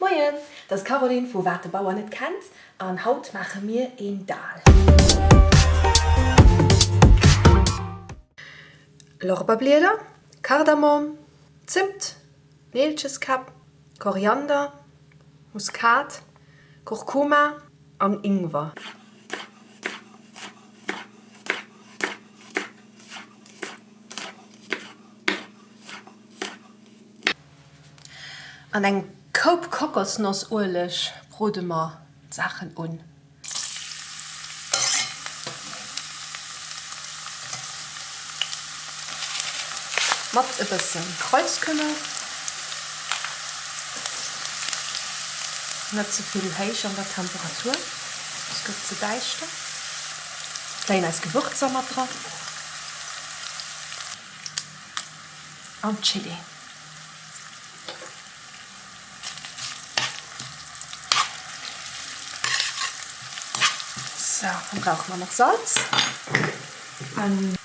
Moien, dat ass d'Caroline vu Wat de Bauer net kennt an haut maache mir een Dal. Lorberblieder, Kardamom, Zimt, Neelcheskäpp, Koriander, Muskat, Kurkuma an Ingwer. An engem Koup Kokosnossueleg brode mer d'Saachen un. Mat e bësse Kreuzkümmel. Net ze vill héich an der Temperatur, soss gëtt ze däischter. Leeën eis Gewürzer mat dran. An Chili. Sou, dann brauche mer nach Salz. An.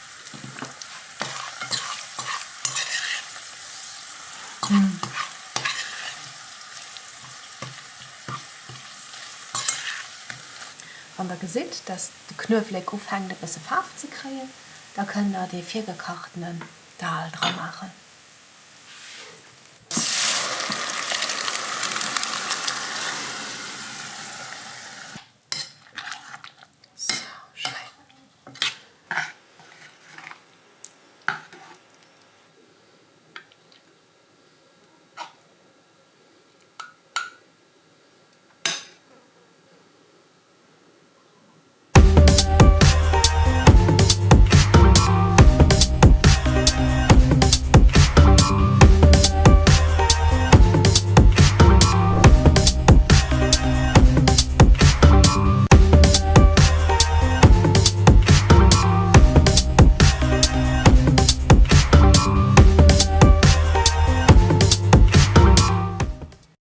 Wann der gesitt, dass de Knuewelek ufänkt e bësse Faarf ze kréien, da kënnt der dee virgekachtenen Dal dra maachen.